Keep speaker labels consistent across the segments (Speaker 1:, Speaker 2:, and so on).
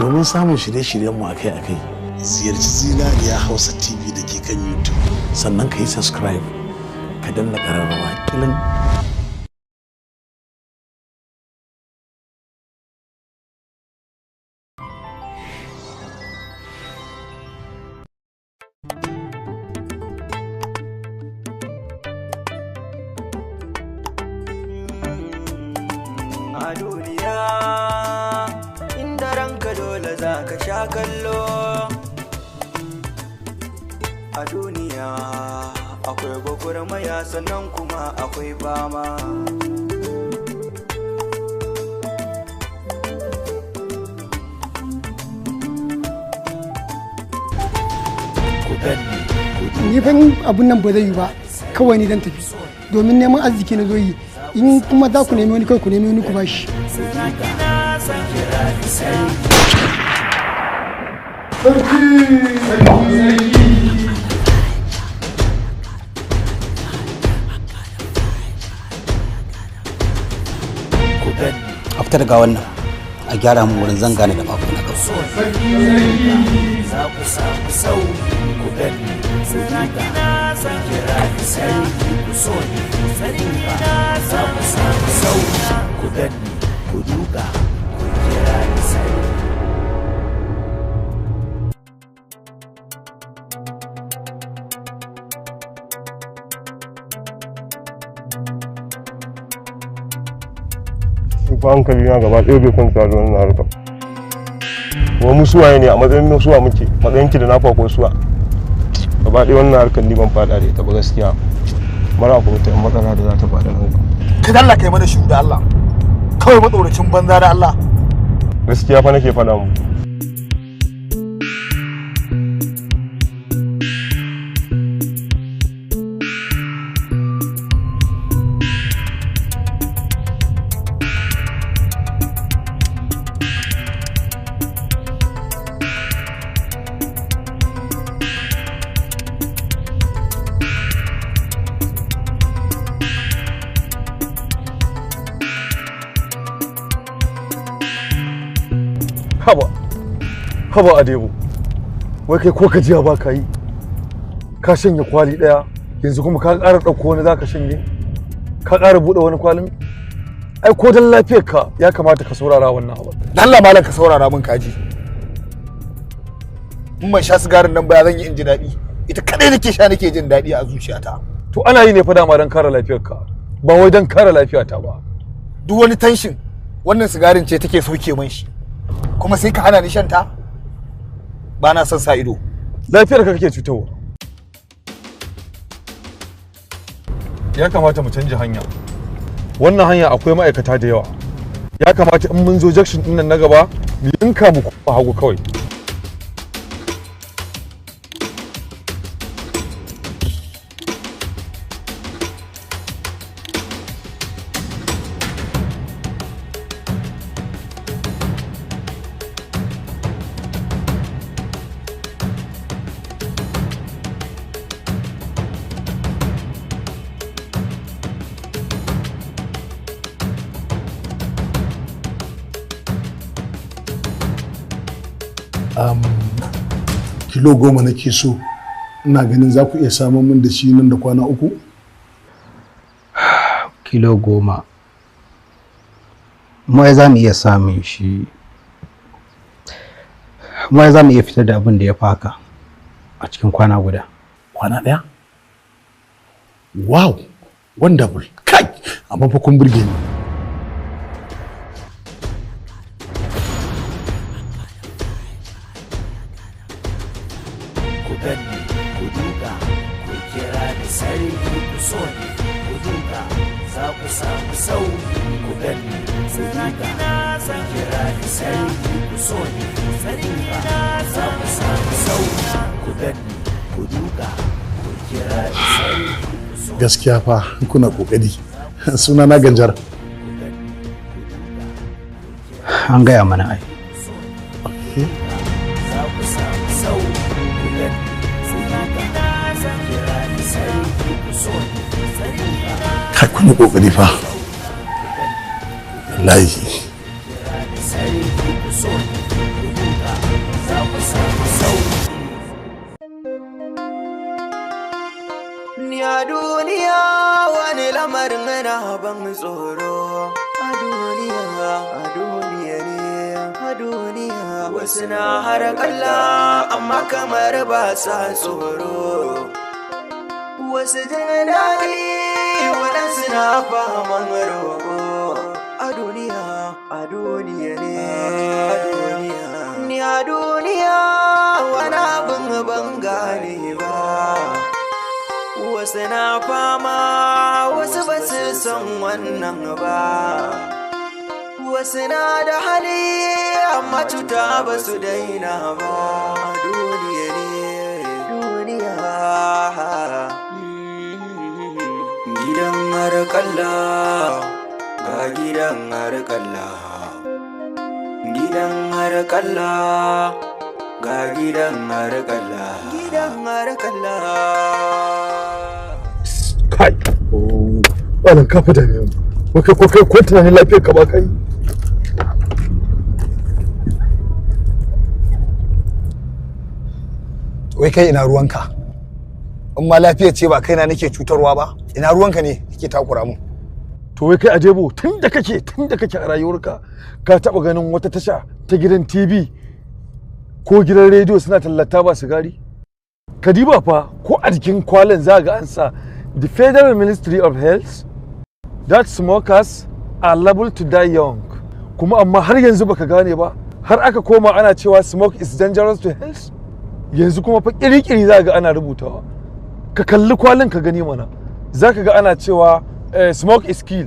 Speaker 1: Domin samun shirye-shiryenmu akai-akai, ziyarci Zinariya Hausa TV da ke kan YouTube. Sannan ka yi subscribe, ka danna ƙararrawa kilin.
Speaker 2: A duniya, inda ranka dole za ka sha kallo. A duniya akwai gwagwarmaya, sannan kuma akwai fama.
Speaker 3: Ni fa abun nan ba zai yi ba, kawai ni zan tafi domin neman arziki na zo yi. In kuma za ku nemi wani, kai ku nemi wani ku bashi.
Speaker 4: A fita daga wannan, a gyara mu wurin zan gane da babu na gaba.
Speaker 5: Za ku samu sauki, ku gani, ku duka, ku kira ni sarki, ku so ni, ku duka, za ku samu sauki, ku gani, ku duka, ku kira ni sarki.
Speaker 6: Fa hankali na gaba ɗaya bai kwanta da wannan harkar. Wa mu suwaye ne? A matsayin mu suwa muke? Matsayin ki da na fa ko suwa? Gaba ɗaya wannan harkar ni ban faɗa da ita ba gaskiya. Mara ko wata matsala da za ta faɗa nan gaba.
Speaker 7: Ka dalla kai mana shiru da Allah, kawai matsoracin banza da Allah.
Speaker 6: Gaskiya fa nake faɗa mu.
Speaker 7: Haba, haba Adebo, wai kai ko gajiya ba ka yi? Ka shanye kwali daya, yanzu kuma ka ƙara ɗauko wani za ka shanye, ka ƙara buɗe wani kwalin. Ai ko dan lafiyar ka ya kamata ka saurara wannan abu.
Speaker 8: Dan Allah malam, ka saurara min kaji. In ban sha sigarin nan ba, zan yi in ji daɗi? Ita kadai nake sha nake jin daɗi a zuciyata.
Speaker 7: To ana yi ne fa dama don kare lafiyar ka, ba wai don kare lafiyata ba.
Speaker 8: Duk wani tension, wannan sigarin ce take sauke min shi, kuma sai ka hana ni shan ta? Ba na son sa ido.
Speaker 7: Lafiyar ka kake cutarwa. Ya kamata mu canja hanya. Wannan hanya akwai ma'aikata da yawa. Ya kamata in mun zo junction din nan na gaba mu yanka mu koma hagu kawai.
Speaker 1: Kilo 10 nake so. Ina ganin za ku iya samun min da shi nan da kwana 3.
Speaker 4: Kilo 10 mu ai za mu iya samun shi, mu ai za mu iya fitar da abin da ya faka a cikin kwana guda.
Speaker 1: Kwana ɗaya? Wow, wonderful. Kai, amma fa kun burge ni.
Speaker 5: Ku gani, ku duka, ku kira ni sarki, ku so ni, ku duka, za ku samu sauki, ku gani, ku duka, ku kira ni sarki, ku so ni, ku duka, za ku samu sauki, ku gani, ku duka, ku kira ni sarki, ku so ni.
Speaker 1: Gaskiya fa kuna kokari. Suna na Ganjar.
Speaker 4: An gaya mana ai.
Speaker 5: Za ku samu sauki, ku gani, ku duka, ku kira ni sarki, ku so ni, ku duka.
Speaker 1: Kai, kun yi kokari fa. Wallahi.
Speaker 5: sarki ku so ni, ku duka za ku samu sauki.
Speaker 2: Ni a duniya wani lamarin na ban tsoro. A duniya, a duniya ne, a duniya. Wasu na har kalla amma kamar ba sa tsoro. Wasu jin daɗi waɗansu na faman roƙo. A duniya, a duniya ne, a duniya. Ni a duniya wani abin ban gane ba. Wasu na fama wasu ba su san wannan ba. Wasu na da hali amma cuta ba su daina ba. Duniya ne, duniya. Gidan harkalla, ga gidan harkalla. Gidan harkalla, ga gidan harkalla. Gidan harkalla.
Speaker 7: Kai, wannan ka fi dame mu. Wai kai ko kai ko tunanin lafiyar ka ba kai?
Speaker 8: Wai kai ina ruwanka? In ma lafiyar ce ba kaina nake cutarwa ba, ina ruwanka ne kake takura mu?
Speaker 7: To wai kai Ajebo, tun da kake a rayuwarka ka taba ganin wata tasha ta gidan TV ko gidan rediyo suna tallata ba sigari? Kadiba fa, ko a jikin kwalin za ga an sa "The Federal Ministry of Health that smokers are liable to die young." Kuma amma har yanzu baka gane ba, har aka koma ana cewa smoke is dangerous to health. Yanzu kuma fa kirikiri za ga ana rubutawa. Ka kalli kwalin ka gani mana, za ka ga ana cewa smoke is kill.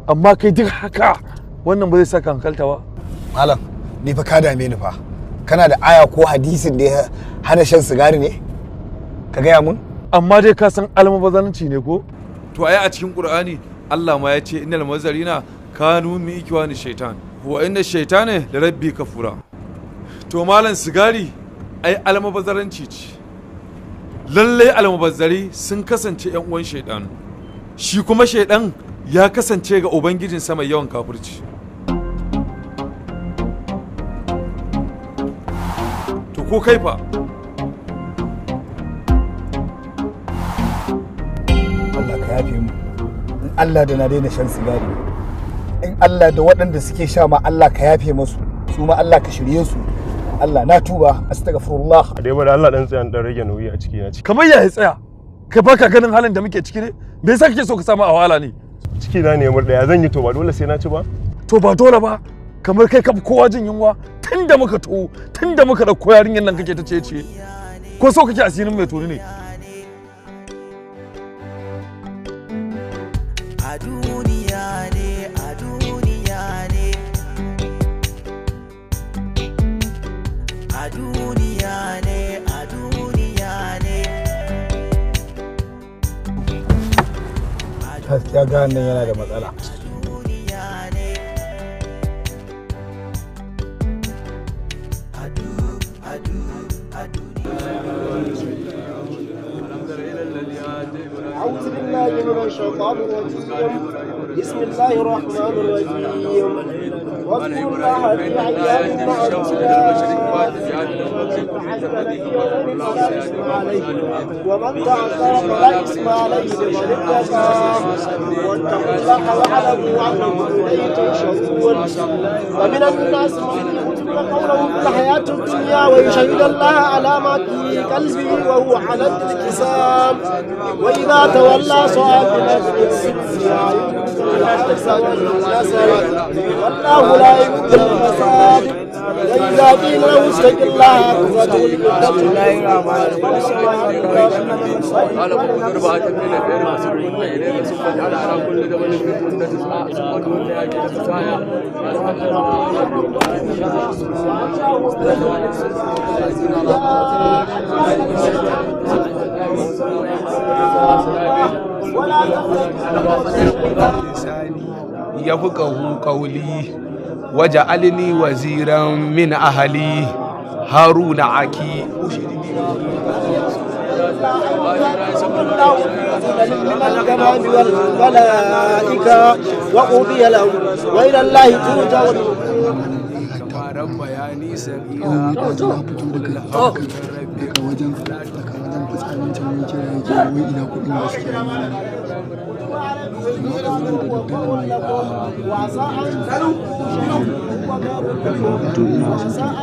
Speaker 7: Amma kai duk haka wannan ba zai saka hankalta ba.
Speaker 8: Malam, ni fa ka dame ni fa. Kana da aya ko hadisin da ya hana shan sigari ne? Ka gaya mun?
Speaker 7: Amma dai ka san almubazzaranci ne ko?
Speaker 9: To ai a cikin Qur'ani Allah ma ya ce innal mubazzirina kanu min ikwani shaitan wa inna shaitana da rabbi kafura. To malam, sigari ai almubazzaranci ce. Lalle almubazzari sun kasance yan uwan shaitan, shi kuma shaidan ya kasance ga ubangijinsa mai yawan kafirci. To ko kai fa?
Speaker 8: Allah ka yafe mu. In Allah da na daina shan sigari. In Allah da waɗanda suke sha ma Allah ka yafe musu. Su ma Allah ka shirye su. Allah na tuba, astaghfirullah.
Speaker 6: A dai bari Allah dan tsaya dan rage nauyi a ciki na ciki.
Speaker 7: Kamar ya tsaya? Ka baka ganin halin da muke ciki ne? Me yasa kake so ka samu a wahala ne?
Speaker 6: Ciki na ne ya murɗa, ya zan yi? To ba dole sai na ci ba?
Speaker 7: To ba dole ba. Kamar kai ka fi kowa jin yunwa tunda muka to tunda muka dauko yarinyar nan kake ta ciye-ciye. Ko so kake asirin mai toni ne?
Speaker 2: A duniya ne, a duniya ne. A duniya ne, a duniya ne.
Speaker 8: Gaskiya ga nan yana da matsala.
Speaker 2: Duniya ne. Adu, adu, adu.
Speaker 10: أعوذ بالله من الشيطان الرجيم. بسم الله الرحمن الرحيم. واذكروا الله في أيام معدودات، فمن تعجل في يومين فلا إثم عليه، ومن تأخر فلا إثم عليه لمن اتقى. واتقوا الله واعلموا أنكم إليه تحشرون. ومن الناس من يعجبك قوله في الحياة الدنيا ويشهد الله على ما في قلبه وهو على الخصام. وإذا تولى سعى في الأرض والله لا يحب الفساد. وإذا قيل له اتق الله أخذته
Speaker 11: قال فخذ أربعة من البئر فصرهن إليك ثم اجعل على كل جبل منهن جزءا ثم ادعهن يأتينك سعيا.
Speaker 12: يفقه قولي وجعلني وزيرا من أهلي هارون أخي.
Speaker 10: من الغمام والملائكة وقضي الأمر وإلى الله ترجع الأمور.
Speaker 12: ربياني صغيرا.
Speaker 3: Kawai ɗazu na fito daga daga wajen daga wajen fitsarin can, wai kira yake, wai ina kuɗin da suke hannuna. Amma ɗazun nan da daddaren nan to ina son ta samu.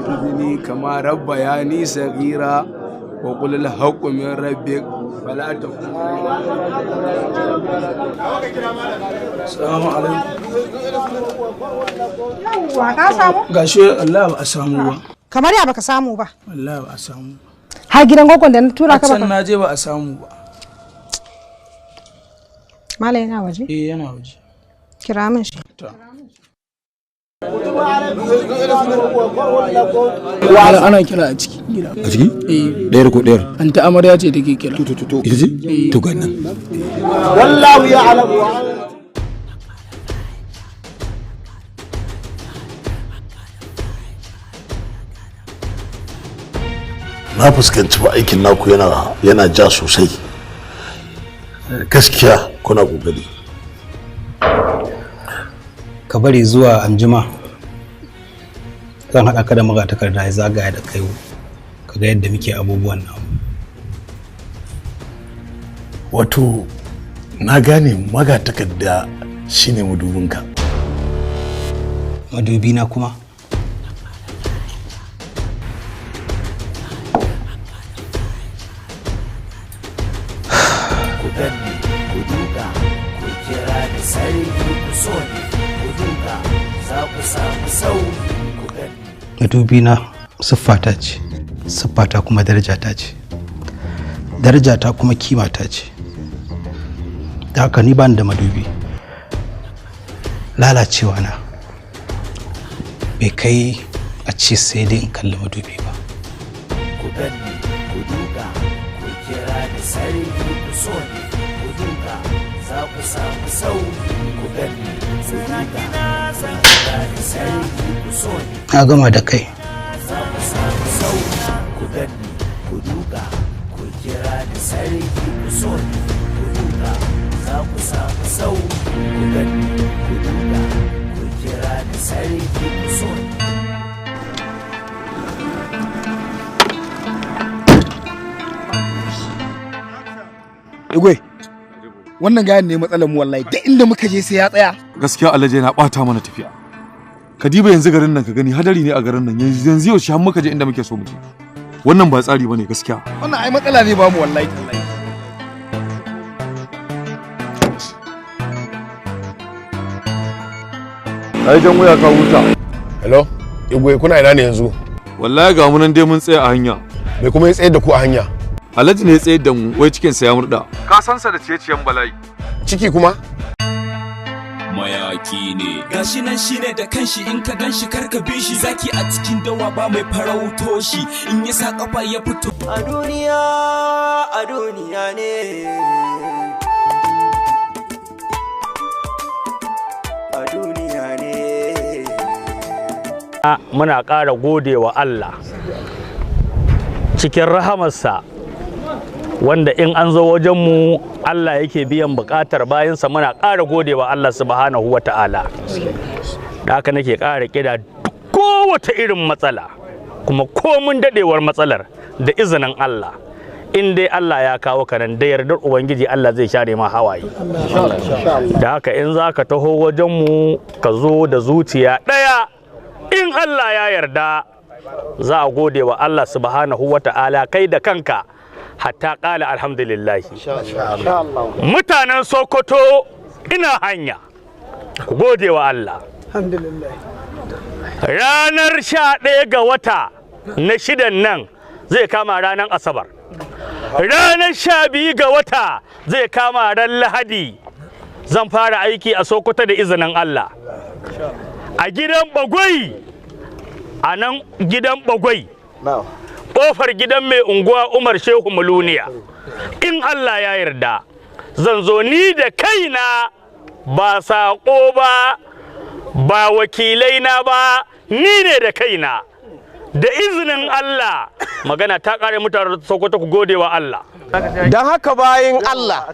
Speaker 12: ابني كما ربياني صغيرا وقل الحق من ربك فلا تكن.
Speaker 13: Salamu alaikum.
Speaker 14: Yawwa, ka samu?
Speaker 13: Gashi Allah ba a samu ba.
Speaker 14: Kamar ya baka samu ba?
Speaker 13: Wallahi ba a samu ba.
Speaker 14: Har gidan gwaggon da na tura ka
Speaker 13: A can
Speaker 14: baka.
Speaker 13: na je ba a samu ba.
Speaker 14: Malam yana waje?
Speaker 13: Eh, yana waje.
Speaker 14: Kira min shi.
Speaker 13: To. Malam, ana kira a ciki gida.
Speaker 15: A ciki?
Speaker 13: Eh.
Speaker 15: Ɗayar ko ɗayar?
Speaker 13: Anta amarya ce take kira.
Speaker 15: To to to, ita ce? To ga nan.
Speaker 10: والله يعلم.
Speaker 1: Na fuskanci fa aikin naku yana ja sosai. Gaskiya kuna kokari.
Speaker 4: Ka bari zuwa anjima, zan haɗa ka da magatakarda ya zagaya da kai, ka ga yadda muke abubuwan nan.
Speaker 1: Wato na gane, magatakarda shine madubinka.
Speaker 4: Madubi na kuma?
Speaker 5: Ku ganni ku duka, ku kira ni sarki, ku so ni ku duka, za ku samu sauki, ku ganni.
Speaker 4: Madubi na siffata ce, siffata kuma darajata ce, darajata kuma kimata ce. Da haka ni bani da madubi. Lalacewa na bai kai a ce sai dai in kalli madubi ba.
Speaker 5: Ku ganni ku duka, ku kira ni sarki, ku so ni ku duka, za ku samu sauki, ku ganni ku duka, ku kira ni sarki, ku so ni.
Speaker 4: Na gama da kai.
Speaker 5: Za ku samu sauki, ku ganni ku duka, ku kira ni sarki, ku so ni ku duka, za ku samu sauki, ku ganni ku duka, ku kira ni sarki, ku so ni.
Speaker 8: Igwe, wannan gayan ne matsalar mu wallahi, duk inda muka je sai ya tsaya.
Speaker 9: Gaskiya Alhaji yana bata mana tafiya. Kadiba, yanzu garin nan ka gani, hadari ne a garin nan. Yanzu yaushe har muka je inda muke so mu je? Wannan ba tsari bane gaskiya.
Speaker 8: Wannan ai matsala zai bamu wallahi tallahi.
Speaker 9: Ai jan wuya ka huta.
Speaker 6: Hello, Igwe, kuna ina ne yanzu?
Speaker 9: Wallahi ga mu nan dai mun tsaya a hanya.
Speaker 6: Me kuma ya tsayar da ku a hanya?
Speaker 9: Alhaji ne ya tsayar da mu, wai cikin sa ya murda. Ka san sa da ciye-ciyen bala'i.
Speaker 6: Ciki kuma?
Speaker 16: Mayaki ne gashi nan, shine da kanshi, in ka ganshi karka bi shi, zaki a cikin dawa ba mai farauto shi, in ya sa kafa ya fito.
Speaker 2: A duniya, a duniya ne, a duniya ne.
Speaker 17: Muna ƙara gode wa Allah cikin rahamarsa, wanda in an zo wajenmu Allah yake biyan buƙatar bayansa. Muna ƙara gode wa Allah subhanahu wa ta'ala. Da haka nake ƙara kira, kowace irin matsala kuma komun daɗewar matsalar, da izinin Allah, in dai Allah ya kawo ka nan, da yardar Ubangiji Allah zai share ma hawaye. Da haka in za ka taho wajenmu, ka zo da zuciya ɗaya, in Allah ya yarda za a gode wa Allah subhanahu wa ta'ala, kai da kanka hatta ƙala alhamdulillahi. Mutanen Sokoto, ina hanya, ku gode wa Allah.
Speaker 3: Alhamdulillah.
Speaker 17: Ranar 11 ga wata na shidan nan zai kama ranar Asabar, ranar 12 ga wata zai kama ran Lahadi, zan fara aiki a Sokoto da izinin Allah, a gidan Bagwai, a nan gidan Bagwai, ƙofar gidan mai unguwa Umar Shehu Muluniya. In Allah ya yarda zan zo ni da kaina, ba saƙo ba. Ba wakilai na ba, ni ne da kaina. Da izinin Allah, magana ta kare mutanen Sokoto, ku gode wa Allah.
Speaker 18: Don haka bayin Allah,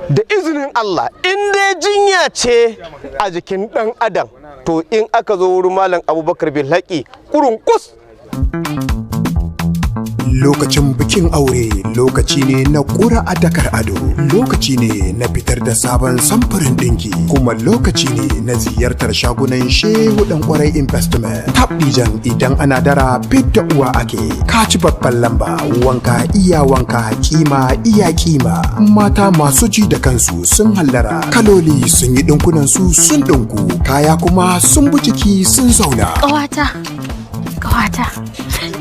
Speaker 18: da izinin Allah, in dai jinya ce a jikin ɗan adam, to in aka zo wurin Malam Abubakar Bilhaki, kurun kus.
Speaker 19: Lokacin bikin aure lokaci ne na ƙura a dakar ado, lokaci ne na fitar da sabon samfurin ɗinki, kuma lokaci ne na ziyartar shagunan Shehu Dan Kwarai Investment. Tabdijan, idan ana dara fidda uwa ake, ka ci babban lamba, wanka iya wanka, kima iya kima. Mata masu ji da kansu sun hallara, kaloli sun yi ɗinkunan su sun ɗinku, kaya kuma sun bi jiki sun zauna.
Speaker 20: Ƙawata, ƙawata,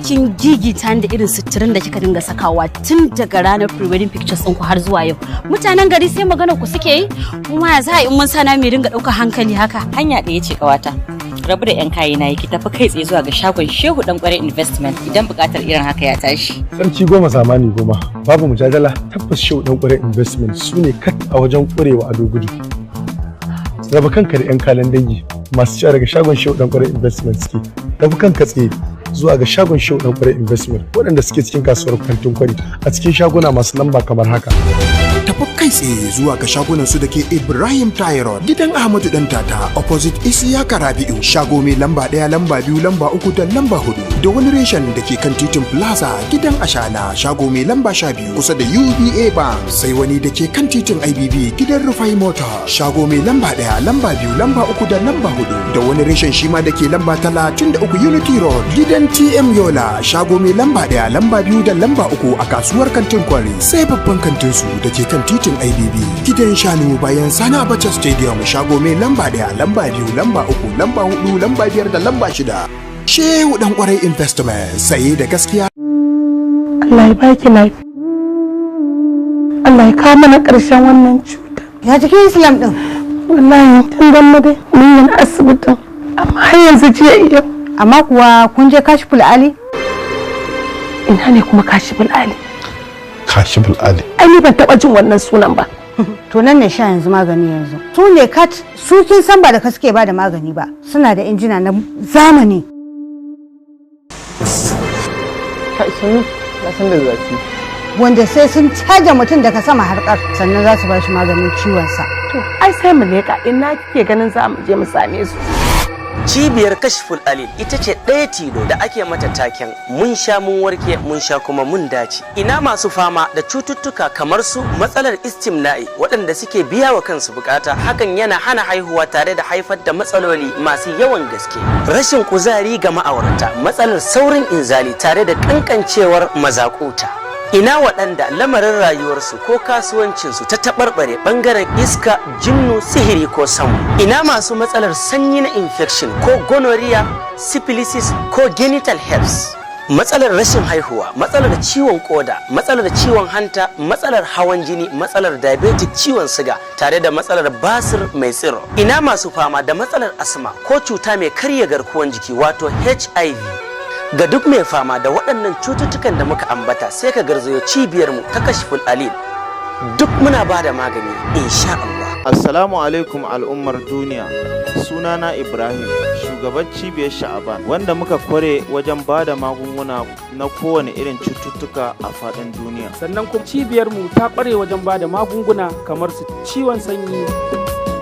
Speaker 20: kin gigita ni da irin suturin da kika dinga sakawa tun daga ranar pre-wedding pictures ɗinku har zuwa yau. Mutanen gari sai magana ku suke yi, kuma ya za a yi in mun sana mai dinga ɗaukar hankali haka?
Speaker 21: Hanya ɗaya ce, ƙawata. Rabu da 'yan kayi na, ki tafi kai tsaye zuwa ga shagon Shehu Dan Kwarai Investment idan buƙatar irin haka ya tashi.
Speaker 22: Sarki goma zamani goma, babu mujadala, tabbas Shehu Dan Kwarai Investment su ne kat a wajen ƙurewa ado gudu. Raba kanka da 'yan kalan dangi masu cewa daga shagon Shehu Dan Kwarai Investment suke. Rabu kanka tsaye zuwa ga shagon Shehu Dan Kwarai Investment waɗanda suke cikin kasuwar Kantin Kwari a cikin shaguna masu lamba kamar haka.
Speaker 19: Tafi kai tsaye zuwa ga shagunan su da ke Ibrahim Tyrod, gidan Ahmadu Dan Tata, opposite Isiyaka Rabi'u, shago mai lamba 1, lamba 2, lamba 3 da lamba 4. Da wani reshen da ke kan titin Plaza, gidan Ashana, shago mai lamba 12 kusa da UBA Bank. Sai wani da ke kan titin IBB, gidan Rufai Motor, shago mai lamba 1, lamba 2, lamba 3 da lamba 4. Da wani reshen shi ma da ke lamba 33 Unity Road, gidan TM Yola, shago mai lamba 1, lamba 2 da lamba 3 a kasuwar Kantin Kwari. Sai babban kantin su da ke kan titin IBB, gidan shanu bayan Sani Abacha Stadium, shago mai lamba 1, lamba 2, lamba 3, lamba 4, lamba 5 da lamba 6. Shehu Dan Kwarai Investment, saye da gaskiya.
Speaker 23: Allah ya baki lafiya. Allah ya kawo mana ƙarshen wannan cuta.
Speaker 14: Ya jikin Islam din?
Speaker 23: Wallahi tun dan mu dai mun yi asibitin, amma har yanzu jiya iya.
Speaker 14: Amma kuwa kun je Kashiful Ali?
Speaker 23: Ina ne kuma Kashiful Ali?
Speaker 1: Kashiful Ali.
Speaker 23: Ai ni ban taɓa jin wannan sunan ba.
Speaker 14: To nan ne sha yanzu magani yanzu. Su ne kat su, kin san ba da ka suke ba da magani ba. Suna da injina na zamani.
Speaker 3: Kai sanu, na san da zafi.
Speaker 14: Wanda sai sun caja mutum daga sama har ƙar sannan za su ba shi maganin ciwon sa.
Speaker 23: To ai sai mu leƙa, ina kike ganin za mu je mu same su?
Speaker 24: Cibiyar Kashful Alil ita ce ɗaya tilo da ake mata taken mun sha mun warke, mun sha kuma mun dace. Ina masu fama da cututtuka kamar su matsalar istimna'i, waɗanda suke biya wa kansu bukata, hakan yana hana haihuwa tare da haifar da matsaloli masu yawan gaske. Rashin kuzari ga ma'aurata, matsalar saurin inzali tare da kankancewar mazakuta. Ina waɗanda lamarin rayuwarsu ko kasuwancinsu ta taɓarɓare ɓangaren iska, jinnu, sihiri ko samu. Ina masu matsalar sanyi na infection ko gonorrhea, syphilis ko genital herpes. Matsalar rashin haihuwa, matsalar ciwon koda, matsalar ciwon hanta, matsalar hawan jini, matsalar diabetic, ciwon siga tare da matsalar basir mai tsiro. Ina masu fama da matsalar asma ko cuta mai karya garkuwan jiki, wato HIV. Ga duk mai fama da waɗannan cututtukan da muka ambata, sai ka garzayo cibiyarmu ta Kashful Alil. Duk muna ba da magani, insha Allah.
Speaker 25: Assalamu alaikum al'ummar duniya. Sunana Ibrahim, shugaban cibiyar Sha'aban, wanda muka kware wajen ba da magunguna na kowane irin cututtuka a faɗin duniya.
Speaker 26: Sannan kuma cibiyar mu ta kware wajen ba da magunguna kamar su ciwon sanyi,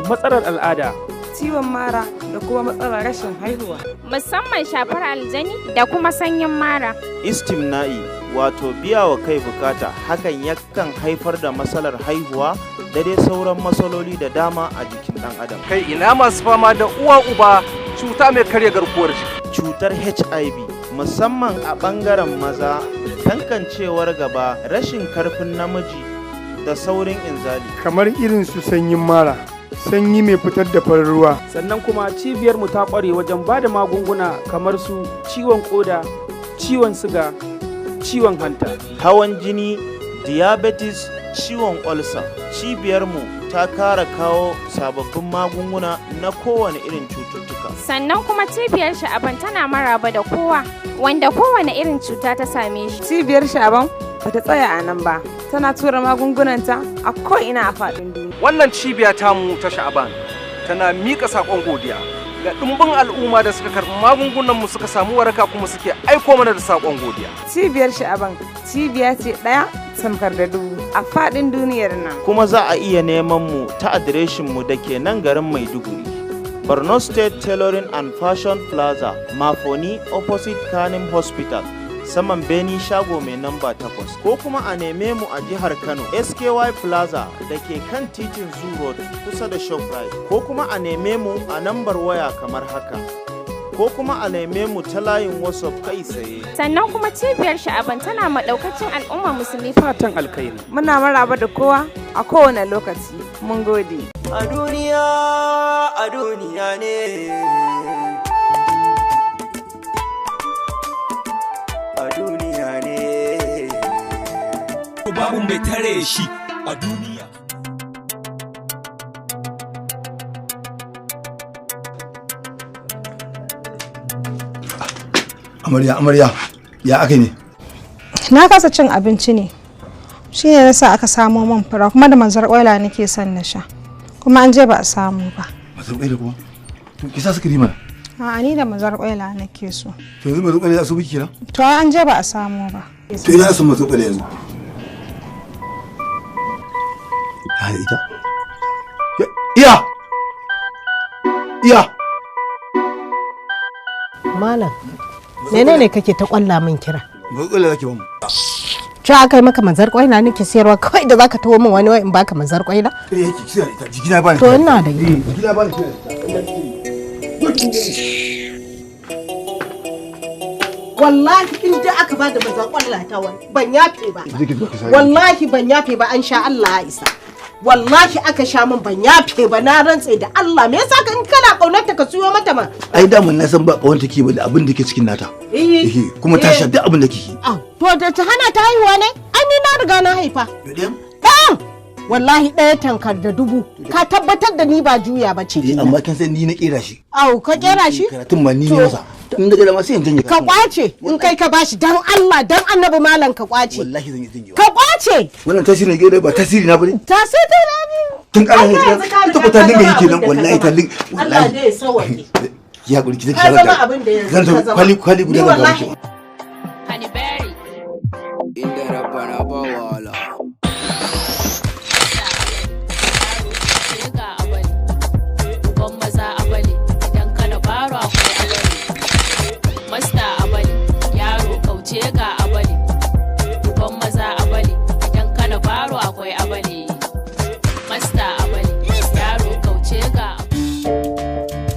Speaker 26: matsalar al'ada,
Speaker 27: ciwon mara da kuma matsalar rashin haihuwa.
Speaker 28: Musamman shafar aljani da kuma sanyin mara.
Speaker 25: Istimna'i, wato biya wa kai bukata, hakan yakan haifar da matsalar haihuwa da dai sauran matsaloli da dama a jikin ɗan adam.
Speaker 29: Kai, ina masu fama da uwa uba cuta mai karya garkuwar jiki.
Speaker 25: Cutar HIV musamman a ɓangaren maza, kankancewar gaba, rashin karfin namiji da saurin inzali.
Speaker 30: Kamar irin su sanyin mara, sanyi mai fitar da farin ruwa.
Speaker 26: Sannan kuma cibiyar mu ta kware wajen ba da magunguna kamar su ciwon koda, ciwon siga, ciwon hanta,
Speaker 25: hawan jini, diabetes, ciwon olsa. Cibiyarmu ta kara kawo sababbin magunguna na kowane irin cututtuka.
Speaker 28: Sannan kuma cibiyar Sha'aban tana maraba da kowa wanda kowane irin cuta ta same shi.
Speaker 27: Cibiyar Sha'aban bata tsaya a nan ba, tana tura magungunanta a ko'ina a faɗin duniya.
Speaker 29: Wannan cibiya tamu ta Sha'aban tana miƙa saƙon godiya Ga ɗumbin al'umma da suka karɓi magungunan mu suka samu waraka kuma suke aiko mana da saƙon godiya.
Speaker 27: Cibiyar Sha'aban cibiya ce ɗaya tamkar da dubu a faɗin duniyar nan.
Speaker 25: Kuma za a iya neman mu ta adireshin mu da ke nan garin Maiduguri. Borno State Tailoring and Fashion Plaza, Mafoni, opposite Kanim Hospital, saman Beni shago mai namba 8, ko kuma a neme mu a jihar Kano, SKY Plaza da ke kan titin Zoo Road kusa da Shoprite, ko kuma a neme mu a nambar waya kamar haka, ko kuma a neme mu ta layin WhatsApp kai tsaye.
Speaker 28: Sannan kuma cibiyar Sha'aban tana maɗaukacin al'ummar musulmi
Speaker 26: fatan alkhairi.
Speaker 27: Muna maraba da kowa a kowane lokaci. Mun gode.
Speaker 2: A duniya, a duniya ne. A duniya ne.
Speaker 16: Babu mai tare shi a duniya.
Speaker 3: Amarya, amarya, ya aka ne?
Speaker 4: Na kasa cin abinci ne. Shi ne yasa aka samo min fura, kuma da manzar oila nake son na sha. Kuma an je ba a samu ba.
Speaker 3: Mazar ƙwaila kuma? To ki sa sukari mana.
Speaker 4: A'a, ni da mazar ƙwaila nake so.
Speaker 3: To yanzu mazar ƙwaila za su miki kenan?
Speaker 4: To ai an je ba a samu ba.
Speaker 3: To ina son mazar ƙwaila yanzu. Ta da ita. Iya! Iya!
Speaker 5: Malam, menene kake ta kwalla min kira?
Speaker 3: Mazar ƙwaila zaki ba mu.
Speaker 5: Ci aka yi maka manzar kwaila nake sayarwa kawai da zaka taho min wani wai in baka manzar kwaila?
Speaker 3: Eh yake kina da ita, jikina ba ni.
Speaker 5: To ina da ita.
Speaker 3: Jikina ba ni kina da ita.
Speaker 5: Wallahi in dai aka bada manzar kwaila ta wani ban yafe ba.
Speaker 3: Je ki zuba ki sare.
Speaker 5: Wallahi ban yafe ba, an sha Allah ya isa. Wallahi aka sha min ban yafe ba, na rantse da Allah. Me yasa ka in kana kaunarta ka siyo mata ma?
Speaker 3: Ai daman na san ba kawon take ba da abin da ke cikin nata.
Speaker 5: Eh.
Speaker 3: Ehe, kuma ta sha duk abin da kike.
Speaker 5: Ah, to da ta hana ta haihuwa ne? Ai ni na riga na haifa. Ɗan! Wallahi ɗaya tankar da dubu. Ka tabbatar da ni ba juya ba ce.
Speaker 3: Eh, amma kin san ni na kera shi.
Speaker 5: Au, ka kera shi?
Speaker 3: Karatun ma ni ne masa. In da gada ma sai in janye.
Speaker 5: Ka kwace in kai ka bashi, dan Allah dan Annabi malam ka kwace.
Speaker 3: Wallahi zan yi janye.
Speaker 5: Ka kwace.
Speaker 3: Wannan tasiri ne ba tasiri na bane.
Speaker 5: Tasiri na ne.
Speaker 3: Tun ƙara
Speaker 5: Ai, kai yanzu ka
Speaker 3: ita
Speaker 5: riga
Speaker 3: ko ta
Speaker 5: ka
Speaker 3: dinga
Speaker 5: zama
Speaker 3: yi kenan
Speaker 5: abin da ka
Speaker 3: wallahi ta
Speaker 5: zama.
Speaker 3: dinga
Speaker 5: Allah
Speaker 3: wallahi.
Speaker 5: dai ya sauwaƙe.
Speaker 3: Ki hakuri ki
Speaker 5: Ka zama abin da yanzu
Speaker 3: Zan
Speaker 5: ka zama.
Speaker 3: kwali kwali guda
Speaker 5: Ni
Speaker 3: zan kawo
Speaker 5: wallahi
Speaker 3: miki.
Speaker 2: Inda rabbana ba wahala.
Speaker 7: Uban maza abale, idan kana baro akwai abale. Masta abale, yaro kauce ga abale. Uban maza abale, idan kana baro akwai abale. Masta abale, yaro kauce ga abale.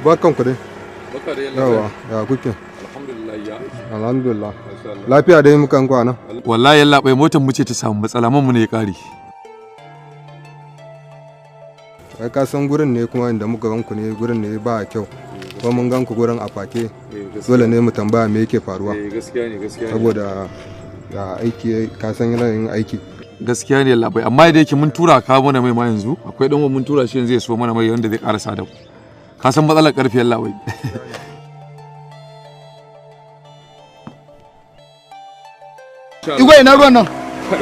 Speaker 30: Barkan ku dai. Yawa, ya kuke?
Speaker 6: Alhamdulillah ya.
Speaker 30: Alhamdulillah. Lafiya dai mukan kwana.
Speaker 6: Wallahi yalla bai motar mu ce ta samu matsala, man mu ne ya kare.
Speaker 30: Ai ka san gurin ne kuma inda muka gan ku ne gurin ne ba kyau. Kuma mun gan ku gurin a fake. Dole ne mu tambaya me yake faruwa.
Speaker 6: Eh gaskiya ne, gaskiya ne.
Speaker 30: Saboda ya aiki, ka san yanayin aiki.
Speaker 6: Gaskiya ne yalla bai, amma da yake mun tura ka mana mai ma yanzu, akwai dan mun tura shi yanzu zai so mana mai wanda zai karasa da ku. Ka san matsalar karfi yalla bai.
Speaker 3: Igwe, ina ruwan nan?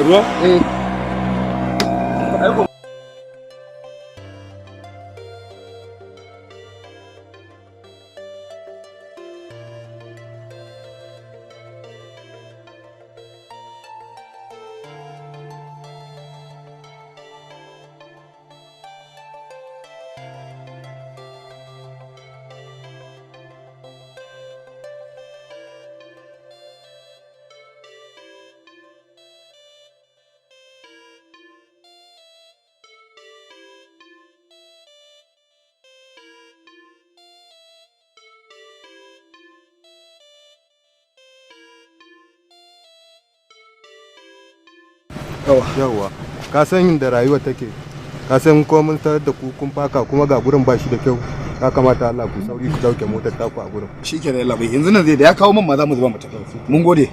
Speaker 6: Ruwa?
Speaker 3: Eh.
Speaker 30: Yawa, ka san da rayuwa take, ka san ko mun tarar da ku kun faka kuma ga gurin ba shi da kyau, ya kamata Allah ku sauri ku dauke motar taku a gurin.
Speaker 3: Shikenan yalla bai, yanzu nan zai da ya kawo min ma za mu zuba mu tafi. Mun gode.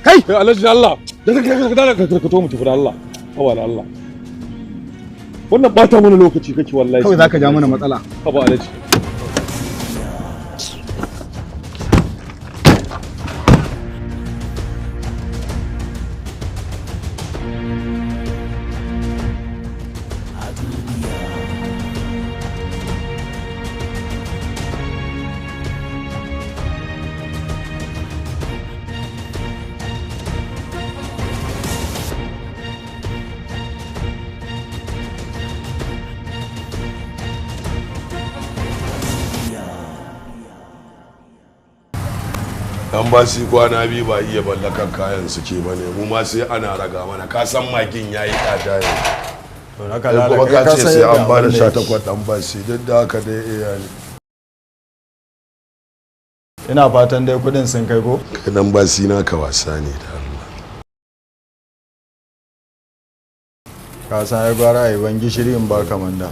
Speaker 6: Kai Alhaji, Allah da ka to mu tafi da Allah. Haba da Allah. Wannan bata mana lokaci kake wallahi.
Speaker 3: Kawai zaka ja mana matsala.
Speaker 6: Haba Alhaji.
Speaker 8: Dan ba su kwana biyu ba iya mallakan kayan suke ba ne, mu ma sai ana raga mana, ka san magin yayi tsada yanzu. Kai kuma ka ce sai an ba da 18 dan ba shi, duk da haka dai iya ne.
Speaker 9: Ina fatan dai kudin sun kai ko?
Speaker 8: Kai dan ba shi naka wasa ne da Allah.
Speaker 9: Ka san ai gwara ai ban gishiri in ba kamanda.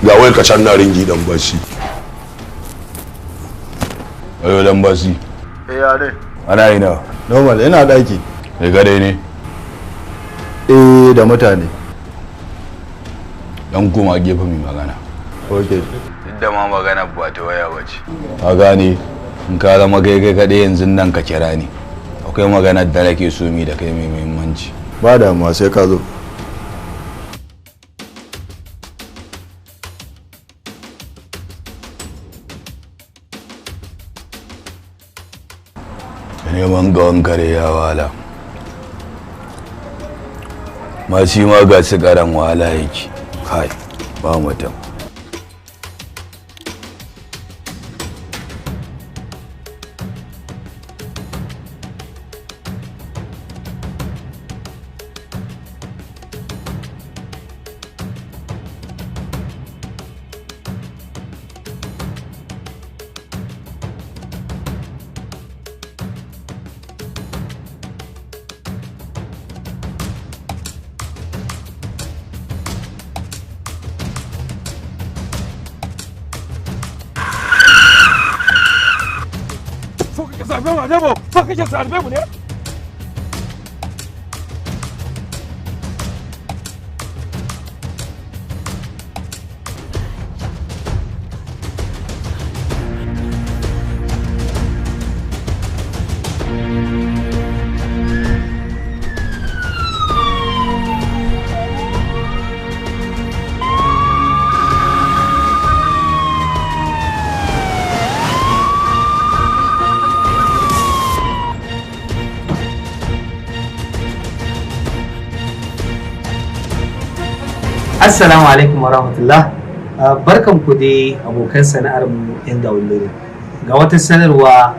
Speaker 8: Ga wai ka can na ringi dan bashi.
Speaker 10: Ayo dan bashi.
Speaker 9: Eh ya dai.
Speaker 10: Ana ina.
Speaker 9: Normal, ina daki.
Speaker 10: Kai gare ne?
Speaker 9: Eh da mutane.
Speaker 10: Dan koma gefe mai magana.
Speaker 9: Okay.
Speaker 10: Duk da ma magana ba ta waya bace. Ka gane in ka zama kai kai kaɗai yanzu nan ka kira ni. Akwai magana da nake so mi da kai mai muhimmanci.
Speaker 9: Ba damuwa sai ka zo.
Speaker 10: Neman gawan kare ya wahala, ma shi ma ga su karan wahala yake kai ba mutum.
Speaker 11: Assalamu alaikum wa rahmatullah. Barkan ku dai abokan sana'ar mu yan downloading. Ga wata sanarwa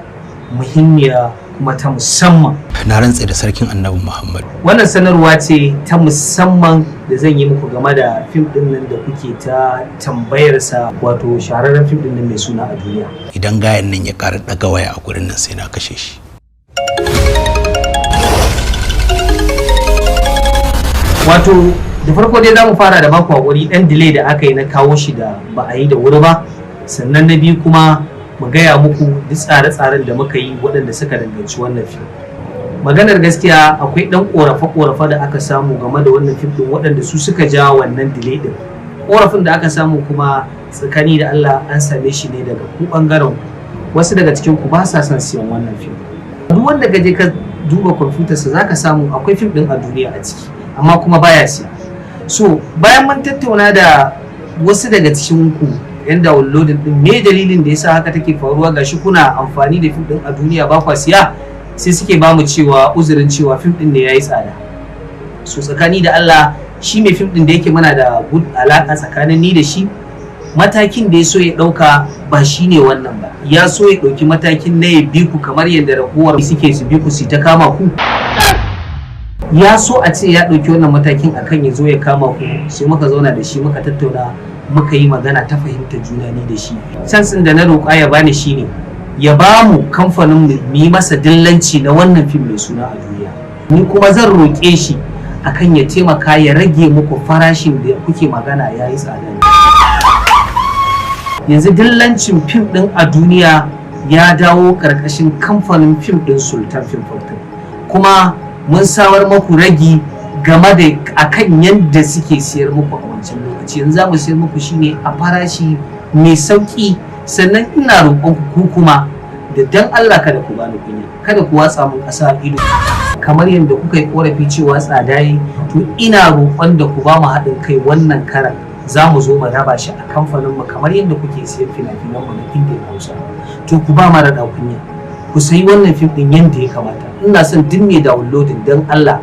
Speaker 11: muhimmiya kuma ta musamman.
Speaker 12: Na rantse da sarkin Annabi Muhammad.
Speaker 11: Wannan sanarwa ce ta musamman da zan yi muku game da fim din nan da kuke ta tambayar sa, wato shahararren fim din nan mai suna A Duniya.
Speaker 12: Idan gayan nan ya ƙara ɗaga waya a gurin nan, sai na kashe shi.
Speaker 11: Wato da farko dai za mu fara da baku hakuri dan delay da aka yi na kawo shi da ba a yi da wuri ba. Sannan na biyu kuma mu gaya muku duk tsare-tsaren da muka yi waɗanda suka danganci wannan fim. Maganar gaskiya, akwai ɗan ƙorafe-ƙorafe da aka samu game da wannan fim ɗin waɗanda su suka ja wannan delay ɗin. Ƙorafin da aka samu kuma, tsakani da Allah, an same shi ne daga ku ɓangaren ku. Wasu daga cikin ku ba sa son siyan wannan fim. Duk wanda ka je ka duba kwamfutarsa, za ka samu akwai fim ɗin A Duniya a ciki, amma kuma baya siya. So bayan mun tattauna da wasu daga cikin ku yan downloading din, me dalilin da yasa haka take faruwa, gashi kuna amfani da fim din A Duniya ba kwa siya? Sai suke ba mu cewa uzurin cewa fim din ne yayi tsada. So tsakani da Allah, shi mai fim din da yake muna da good alaka tsakanin ni da shi, matakin da ya so ya dauka ba shi ne wannan ba. Ya so ya dauki matakin na ya bi ku kamar yadda ragowar suke su bi ku su ta kama ku. Ya so a ce ya ɗauki wannan matakin akan ya zo ya kama ku. Sai muka zauna da shi, muka tattauna, muka yi magana ta fahimta juna ni da shi. Chance da na roƙa ya bani shine ya ba mu kamfanin mu yi masa dillanci na wannan fim mai suna A Duniya. Ni kuma zan roƙe shi akan ya taimaka ya rage muku farashin da kuke magana ya yi tsada ne. Yanzu dillancin fim ɗin A Duniya ya dawo ƙarƙashin kamfanin fim ɗin Sultan Film Factory, kuma mun samar maku ragi game da akan yadda suke siyar muku a wancan lokaci. Yanzu za mu siyar muku shine a farashi mai sauki. Sannan ina roƙon ku kuma da dan Allah kada ku bani kunya, kada ku watsa mun ƙasa a ido kamar yadda kuka yi korafi cewa tsada yi. To ina roƙon da ku ba mu haɗin kai. Wannan karan za mu zo mu raba shi a kamfanin mu kamar yadda kuke siyan fina-finan mu na Indian Hausa. To ku ba mara da kunya, ku sayi wannan fim din yadda ya kamata. Ina son duk mai downloading, don Allah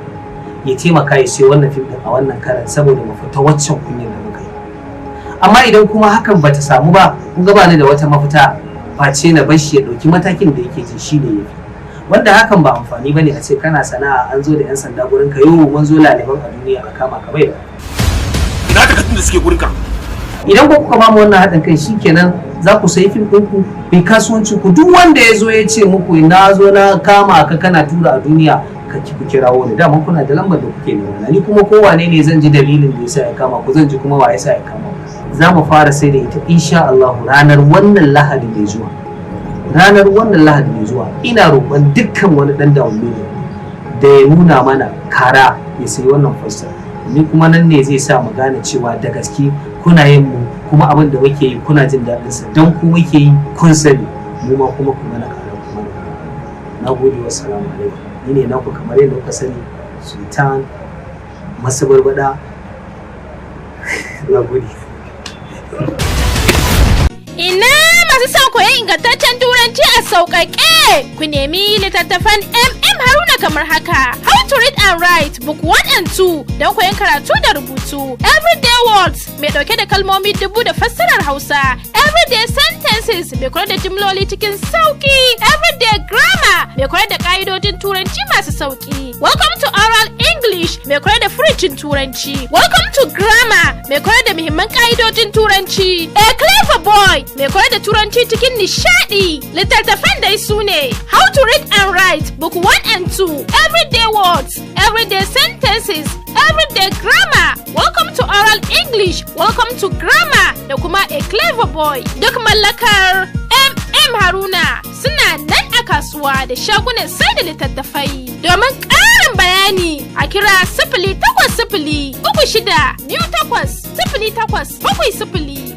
Speaker 11: ya taimaka ya sayi wannan fim din a wannan karan, saboda mu fita waccan kunyar da muka yi. Amma idan kuma hakan bata samu ba, kun ga bani da wata mafita face na bashi ya ɗauki matakin da yake ji shi ne yafi, wanda hakan ba amfani bane a ce kana sana'a an zo da yan sanda gurin ka, yau mun zo laliban A Duniya a kama ka bai da.
Speaker 1: Ina takardun da suke gurin ka?
Speaker 11: Idan ko kuka bamu wannan haɗin kai, shikenan, za ku sayi fim ɗinku ku yi kasuwancin ku. Duk wanda ya zo ya ce muku na zo na kama ka kana tura A Duniya, ka ki ku kirawo ni. Dama kuna da lambar da kuke nema na. Ni kuma kowane ne zan ji dalilin da yasa ya kama ku, zan ji kuma wa yasa ya kama ku. Za mu fara sai da ita insha Allah ranar wannan Lahadi mai zuwa. Ranar wannan Lahadi mai zuwa, ina roƙon dukkan wani ɗan downloading da ya nuna mana kara ya sayi wannan poster. Ni kuma nan ne zai sa mu gane cewa da gaske kuna yin mu, kuma abin da muke yi kuna jin daɗin sa, don ku muke yi, kun sani. Mu ma kuma ku mana kara kuma na gode. Wa salamu alaikum. Ni ne naku kamar yadda kuka sani, Sultan Masabarbada. Na gode.
Speaker 7: Ina masu son koyon ingantaccen Turanci a sauƙaƙe? Ku nemi littattafan MM Haruna kamar haka: How to Read and Write Book 1 and 2 don koyon karatu da rubutu, Everyday Words mai ɗauke da kalmomi 1000 da fassarar Hausa, Everyday Sentences mai koyar da jimloli cikin sauƙi, Everyday Grammar mai koyar da ƙa'idojin Turanci masu sauƙi, Welcome to Oral English mai koyar da furucin Turanci, Welcome to Grammar mai koyar da muhimman ƙa'idojin Turanci, A Clever Boy mai koyar da Turanci cikin nishaɗi. Littattafan dai su ne How to Read and Write Book 1 and 2, Everyday Words, Everyday Sentences, Everyday Grammar, Welcome to Oral English, Welcome to Grammar da kuma A Clever Boy. Duk mallakar MM Haruna, suna nan a kasuwa da shagunan sai da littattafai. Domin ƙarin bayani a kira 0803628 0870.